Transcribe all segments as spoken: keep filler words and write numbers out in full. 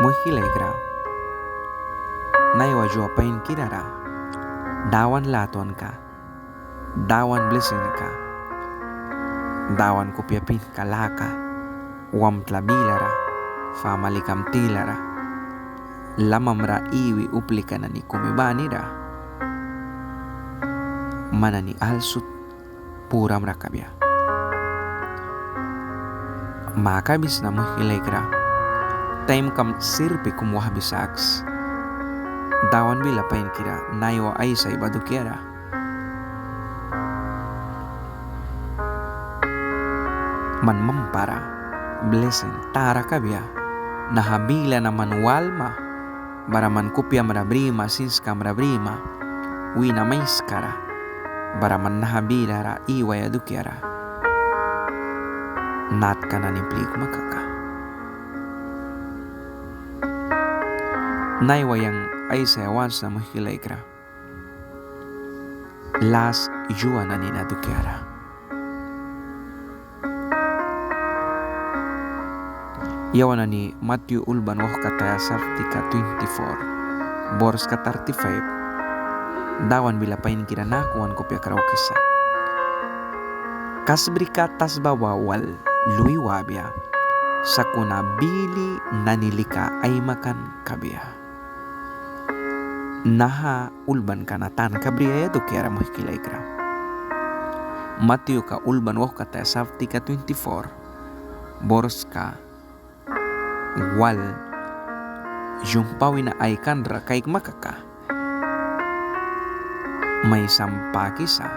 Muihki laikra, naiwa yua painkira ra Dawan latwanka, Dawan blisinka, Dawan kupia pihnka laka, wamtla bilara, famalikam tilara, lamamra iwi uplika nani kumi banira, man nani al sut puramra kabia. Makabisna, muihki laikra, taimkam sirpi kum wahbi saks. Dawan bila painkira naiwa aisai ba dukiara man mampara blisin tara kabia. Naha bila na man walma, bara man kupiamra brima, sinskamra brima, wîna maiskara, bara man naha bilara iwaia dukiara natka nani plikma kaka. Naiwa yang aisaia want sna, muihki laikra, las yua nani na dukiara. Yawan nani Matyu ulban wauhkataya saptika twenty-four, borska thirty-five. Dawan bila painkira naku wan kupia kraukisa: Kasbrika tasba ba wal lui wabia, sakuna bili nani lika aimakan kabia. Naha ulbanka na tanka briaia dukiara, muihki laikra. Matyuka ulban wauhkataya saptika twenty-four, borska wal, yumhpa wina aikanra kaikma kaka, maisam pakisa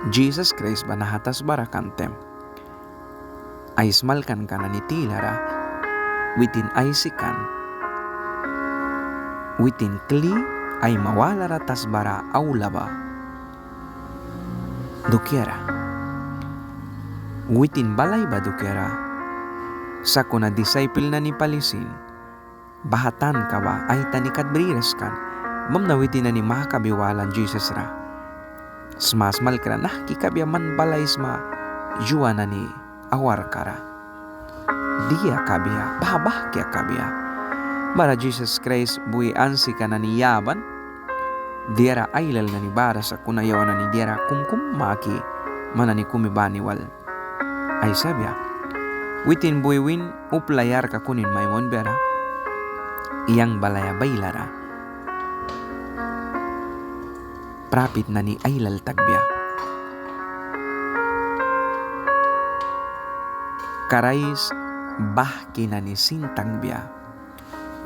Jisas Kraist ba naha tasbara kan taim. Ai smalkanka nani tilara, witin aisi kan, witin kli aima walara tasbara aula ba dukiara, witin balai ba dukiara, sakuna disaipel nani pali sin baha tanka ba aitani kat briras kan. Bamna witin nani makabi walan Jisas ra. Smasmalkra nahki kabia man balaisma yua nani awarkara. Dia kabia, baha bahkia kabia. Bara Jisas Kraist bui ansika nani yaban, diara ailal nani bara, sakuna yawan nani diara kumkum maki man nani kumi bani wal aisabia. Witin bui win upla yarka kunin mai munbia ra, yang balaia bailara prapit nani ailal takbia. Kraist bahki nani sin takbia.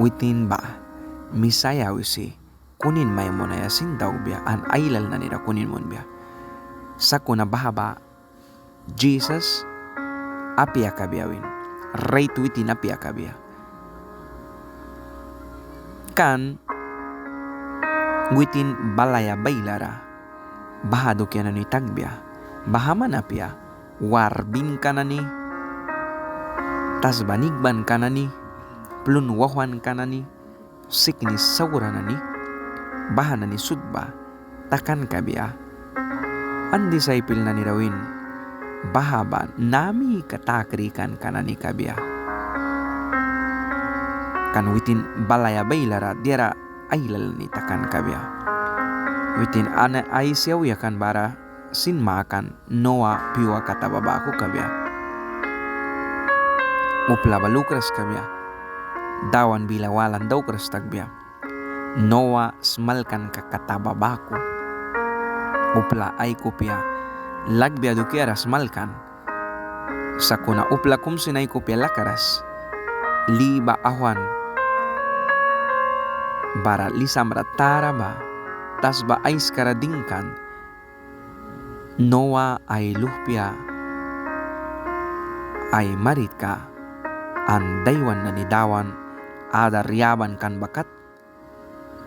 Witin ba Misaia wisi kunin mai munaia sin daukbia, an ailal nani ra kunin munbia. Sakuna baha ba Jisas apia kabia win, rait witin apia kabia. Kan witin balaia bailara baha dukia nani takbia. Baha man apia, war binka nani, tasba nikbanka nani, plun wauhwanka nani, siknis saura nani, baha nani sut ba takan kabia. An disaipel nani ra win, baha ba namika ta krikanka nani kabia. Kan witin balaia bailara diara ailal nani takan kabia. Witin an aisi auya kan bara sin makan Noa pyua kata ba baku kabia. Upla ba lukras kabia. Dawan bila walan daukras takbia. Noa smalkanka kata ba baku. Upla ai kupia lakbia dukiara smalkan. Sakuna upla kum sin ai kupia lakras. Li ba auhwan bara lisamra tara ba tasba aiskara dingkan. Noa ai luhpia, ai maritka, an daiwan nani Dawan adar yaban kan ba kat,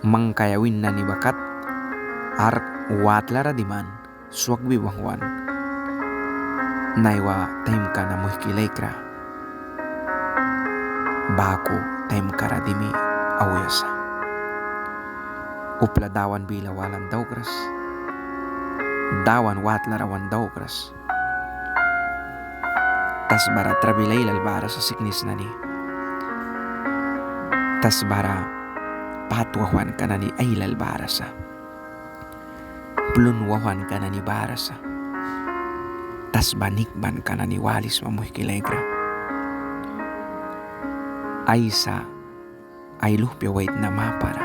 mangkaia win nani ba kat, ark watlara diman swakbi banghwan. Naiwa taimka na, muihki laikra, baku taimkara dimi auya sa. Upla Dawan bila walan daukras. Dawan watlara wan daukras. Tasbara trabil ailal bara sa siknis nani. Tasbara pat wauhwanka nani ailal bara sa. Plun wauhwanka nani bara sa. Tasba nikbanka nani walisma, muihki laikra. Aisa ai luhpia waitna mapara.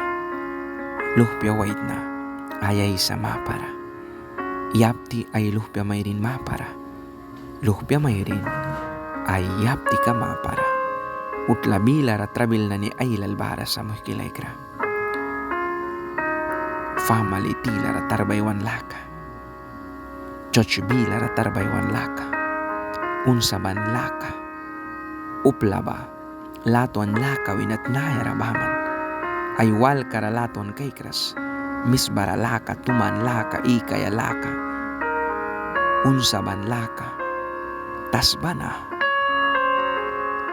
Luhpia waitna ai aisa mapara. Yapti ai luhpia mairin mapara. Luhpia mairin ai yaptika mapara. Utla bilara trabil nani ailal bara sa, muihki laikra. Famali tilara tarbaiwan laka. Serts bilara tarbaiwan laka. Unsaban laka. Upla ba latwan laka wina tnayara baman. Ai walkara latwan kaikras. Misbara laka, tuman laka, ikaia laka. Unsaban laka. Tasba na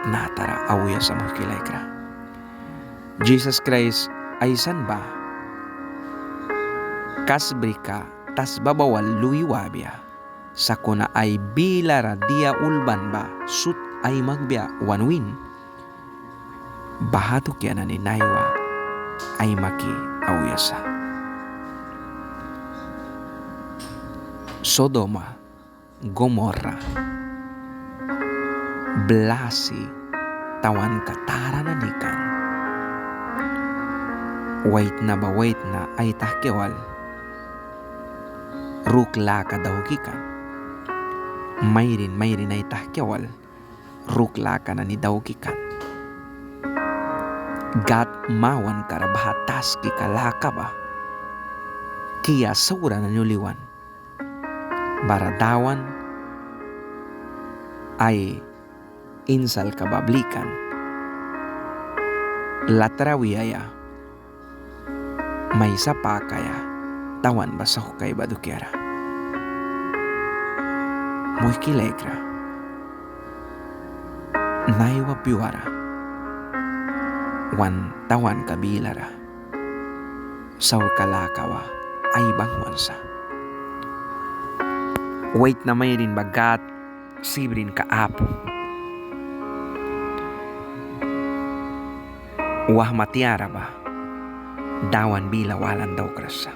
tnatara auya sa, muihki laikra. Jisas Kraist aisan ba kasbrika tasba ba wal lui wabia. Sakuna ai bilara dia ulban ba sut aimakbia wan win. Baha dukia nani naiwa aimaki auya sa. Sodoma, Gomora, blasi tawanka tara nani kan. Waitna ba waitna ai tahkia wal ruk laka dauki kan. Mairin mairin ai tahkia wal ruk laka nani dauki kan. Gad mawankara baha taskika laka ba kia saura nani uli wan. Bara Dawan ai insalka ba blikan. Latra wiaia, maisa pakaia tawan ba sauhkaia ba dukiara. Muihki laikra, naiwa pyuara wan tawanka bilara sauhka laka ba aibangwan sa. Waitna mairin ba Gad sibrinka apu. Wahma tiara ba Dawan bila walan daukras sa.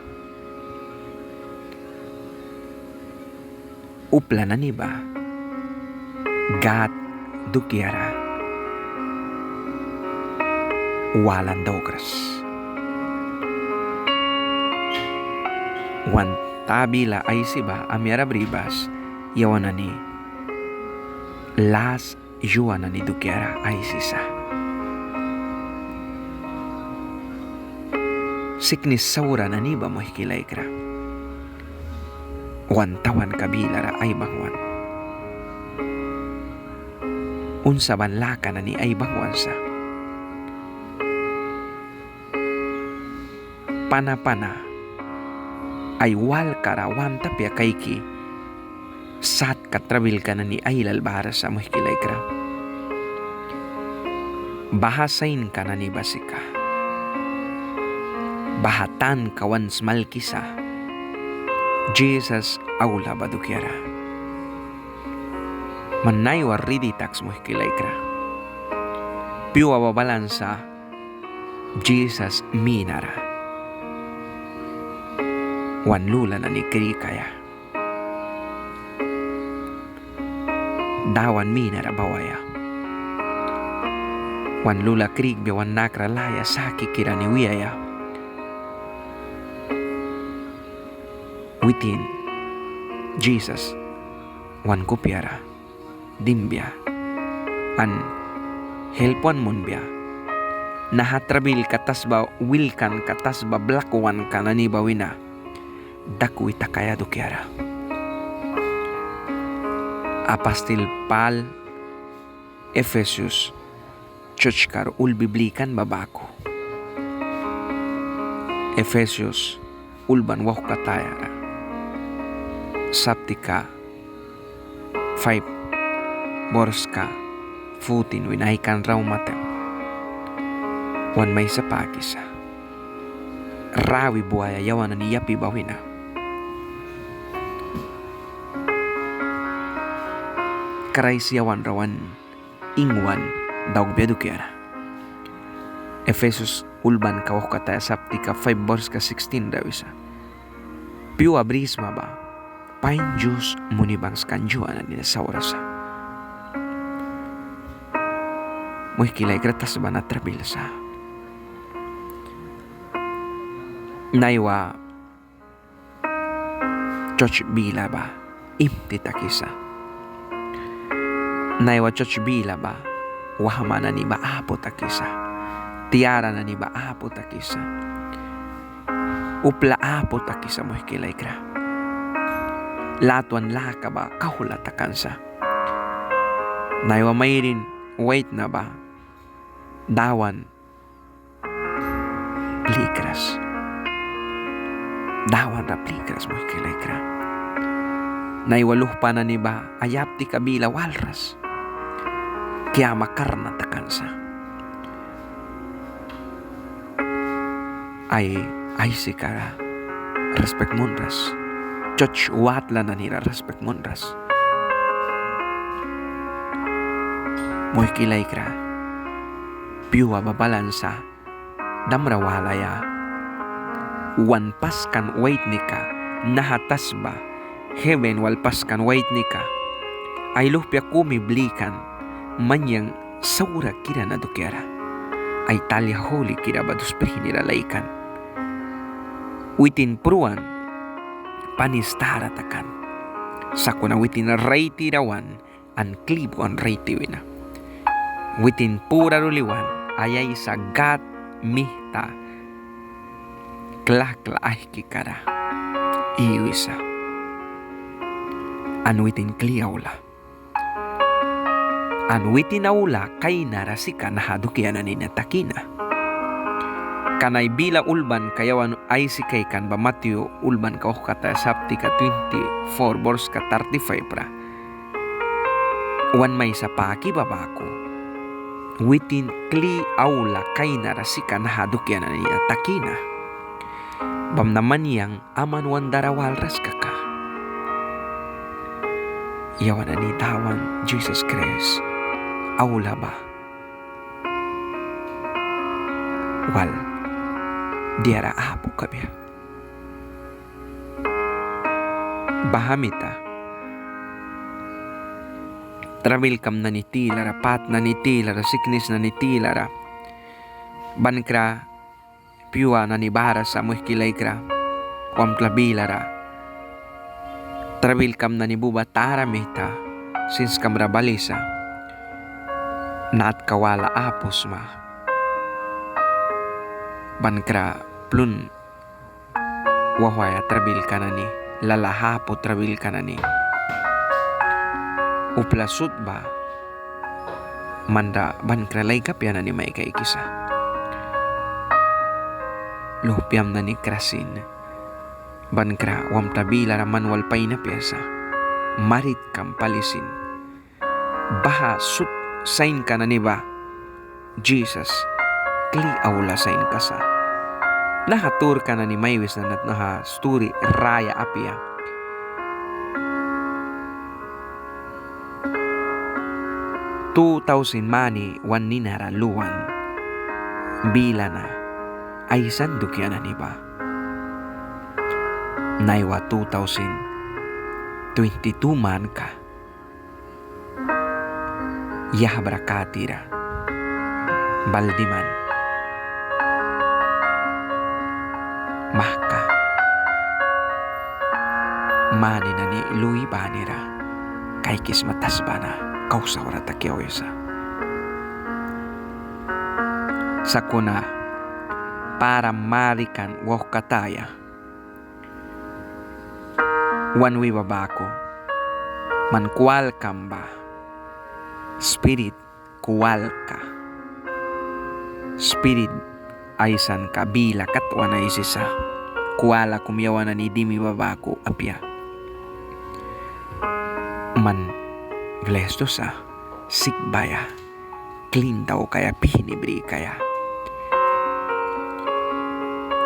Upla nani ba Gad dukiara walan daukras. Wan ta bila aisi ba amiara bri bas yawan nani las yua nani dukiara aisisa. Siknis saura nani ba muihki laikra wan tawanka bilara aibangwan. Unsaban laka nani aibangwan sa. Pana pana ai walkara want apia kaiki satka trabilka nani ailal bara sa muihki laikra. Baha sainka nani ba sika baha tanka wan smalkisa Jisas aula ba dukiara. Man naiwa ridi taks muihki laikra. Pyua ba balan sa Jisas minara wan lula nani krikaia. Dawan minara bawaia. Wan lula krikbia, wan nakra laya sakikira ni wiaia. Witin Jisas wan kupiara dimbia an help wan munbia. Naha trabilka tasba wilkanka, tasba blakwanka nani ba wina dakwi takaia dukiara. Apastil Pâl Efesius sertska ra ulbi blikan ba baku. Efesius ulban wauhkatayara saptika five, borska fourteen wina aikan rau mata. Wan maisa pakisa. Rawi buaia yawan nani yapi ba wina. Kraist yawan ra wan ingwan daukbia dukiara. Efesus ulbanka wauhkataya saptika five borska sixteen ra wisa: Pyua brisma ba pain yus muni banghwiskan yua nani na saura sa. Muihki laikra, tasba na trabil sa. Naiwa serts bila ba imti takisa. Naiwa serts bila ba wahma nani ba apu takisa. Tiara nani ba apu takisa. Upla apu takisa, muihki laikra. Latwan laka ba kauhla takan sa. Naiwa mairin waitna ba Dawan plikras. Dawan ra plikras, muihki laikra. Naiwa luhpa nani ba ai yaptika bila walras. Kiama karna takan sa. Ai aisika ra rispik munras. Serts watla nani ra rispik munras. Muihki laikra, pyua ba balan sa, damra walaia. Wan paskan waitnika, naha tasba, heven wal paskan waitnika, ai luhpia kumi blikan man yang saurakira na dukiara. Ai talia hulikira ba dus prihnira laikan. Witin pruan panis tara takan. Sakuna witin raitira wan an kli buan raiti wina. Witin pura ruli wan ai aisa Gâd mihta klahkla aihkika ra iwisa. An witin kli aula. An witin aula kainara sika naha dukia nani na takina. Kan ai bila ulbanka yawan aisi kaikan ba Matyu ulbanka wauhkataya saptika twenty-four, borska thirty-five ra wan maisa paki ba baku: Witin kli aula kainara sika naha dukia nani na takina. Bamna man yang aman wan dara walras kaka, yawan nani Dawan Jisas Kraist aula ba wal diara apu kabia. Baha mita trabilkam nani tilara, pât nani tilara, siknis nani tilara, bankra pyua nani bara sa, muihki laikra, wamtla bilara. Trabilkam nani bu ba tara mita sinskam ra balisa. Natka wala apu sma. Bankra plun wahwaia trabilka nani, lalah apu trabilka nani. Upla sut ba manra bankra laik apia nani mai kaikisa. Luhpiam nani kra sin, bankra wamtla bilara man wal pain apia sa. Maritkam pali sin. Baha sut sainka nani ba Jisas kli aula sainka sa. Naha sturka nani mai wisna natka naha sturi raya apia. Two thousand mani wan ninara luan bila na aisan dukia nani ba. Naiwa two thousand twenty-two manka yahbra katira bal diman mahka mani nani lui banira kaikisma tasba na kau saura taki auya sa. Sakuna param marikan wauhkataya wan wi ba baku: Man kwalkam ba spirit kwalka, spirit aisanka bila kat wan aisisa. Kwala kum yawan nani dimi ba baku apia. Man blestu sa, sikbaia, klin daukaia, pihni brikaia.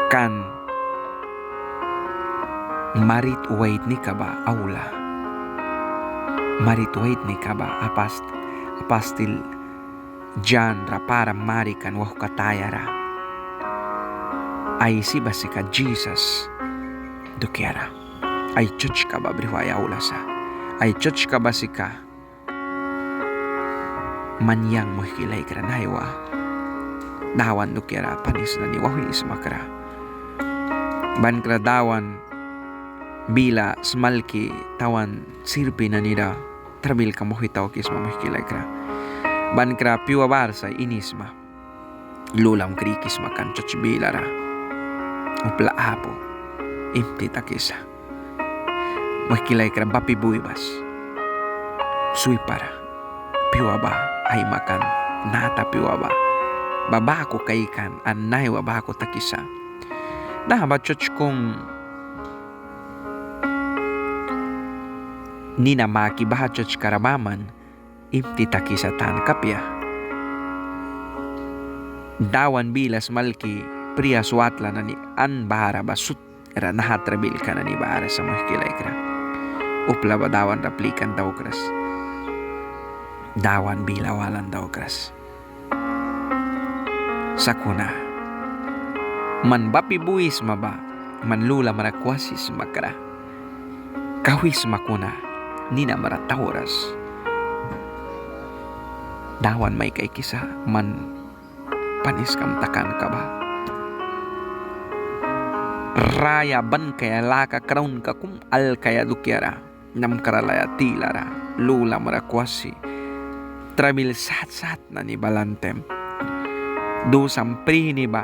Kan marit waitnika ba aula. Marit waitnika ba apast-, apastil Jan ra param marikan wauhkatayara aisi ba sika Jisas dukiara. Ai sertska ba brihwaia aula sa. Ai sertska ba sika man yang, muihki laikra, naiwa Dawan dukiara panis nani wauhwisma kra. Ban kra Dawan bila smalki tawan sirpi nani ra trabilka muhwi taukisma, muihki laikra. Ban kra pyua bara sa inisma. Lulam krikisma kan serts bilara upla apu imti takisa. Muihki laikra, bapi bui bas swipara. Pyua ba aimakan, nata pyua ba. Ba baku kaikan an naiwa baku takisa. Naha ba serts kum nina maki baha sertskara baman imti takisa tanka apia. Dawan bila smalki prias watla nani an bara ba sut ra naha trabilka nani bara sa, muihki laikra. Upla ba Dawan ra plikan daukras. Dawan bila walan daukras. Sakuna man bapi buisma ba, man lulamra kwasisma kra. Kauhwisma kuna ninamra tauras. Dawan mai kaikisa man paniskam takanka ba. Raya ban kaia laka kraunka kum alkaia dukiara. Namkra laya tilara, lulamra kwasi, trabil sat sat nani balan taim, dusam prihni ba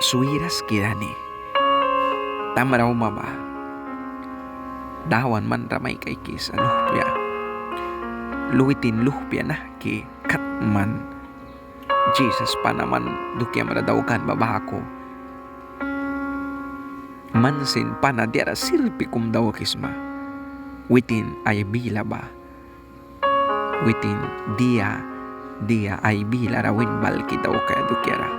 swiras kira ni tamra uma ba, Dawan manra mai kaikisa luhpia. Witin luhpia nahki kat man Jisas pana man dukiamra daukan ba baku. Man sin pana diara sirpi kum daukisma. Witin ai bila ba, witin dia dia ai bilara win balki daukaia dukiara.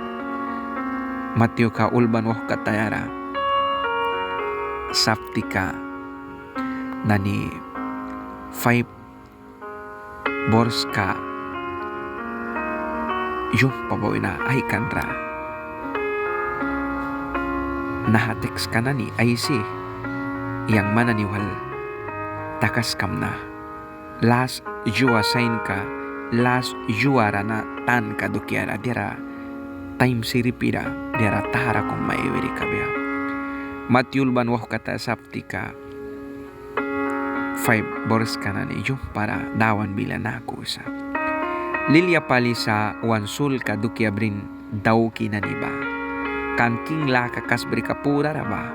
Matyu ka ulban wauhkatayara saptika nani faiv borska yumhpa ba wina aikanra. Naha tekska nani aisi yang man nani wal takaskamna. Las yua sainka, las yuara na tanka dukiara diara taim sirpira diara tara kum mai wiri kabia. Matyu ulban wauhkataya saptika faiv borska nani yumhpara Dawan bila naku wisa. Lilia pali sa wan sulka dukia brin dauki nani ba. Kan king laka kasbrika purara ba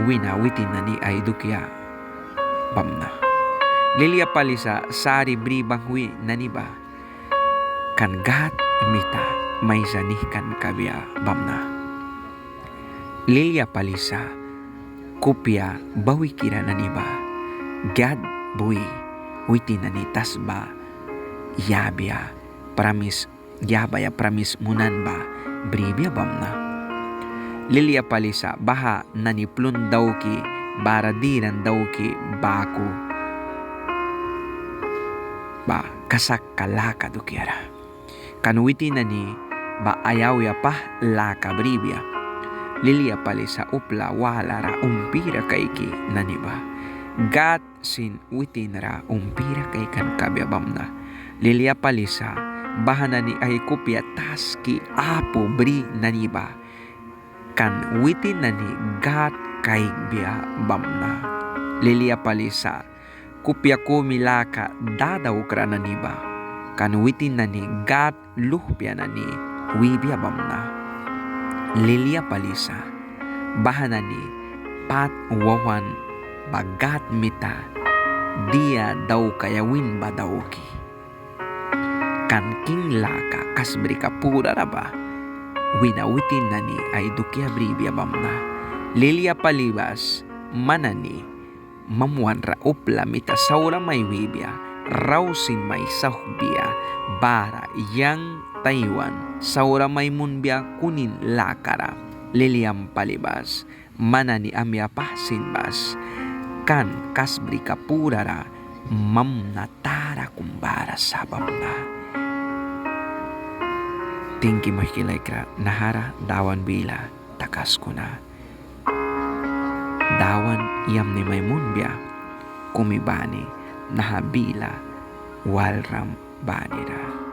wina witin nani ai dukia bamna. Lilia pali sa sari bri banghwi nani ba. Kan Gâd mita maisa nihkan kabia bamna. Lilia pali sa kupia bawikira nani ba. Gâd bui witin nani tasba yabia pramis, yabaia pramis munan ba bribia bamna. Lilia pali sa baha nani plun dauki bara diran dauki baku ba kasakka laka dukiara. Kan witin nani ba ai auya pah laka bribia. Lilia pali sa upla walara umpira kaiki nani ba. Gâd sin witin ra umpira kaikan kabia bamna. Lilia pali sa baha nani ai kupia taski apu bri nani ba. Kan witin nani Gâd kaikbia bamna. Lilia pali sa kupia kumi laka dadaukra nani ba. Kan witin nani Gâd luhpia nani wibia bamna. Lilia pali sa baha nani pat wawan ba Gâd mita dia daukaia win ba dauki. Kan king laka kasbrika purara ba wina witin nani ai dukia bribia bamna. Lilia pali bas man nani mamwanra upla mita saura mai wibia, rau sin mai sauhkbia, bara yang taiwan saura mai munbia kunin lakara. Liliam pali bas man nani amya pah sin bas. Kan kasbrika purara mamna tara kum bara sa bamna. Tingki muihki laikra, nahara Dawan bila takaskuna. Dawan yamni mai munbia kumi bani naha bila walram banira.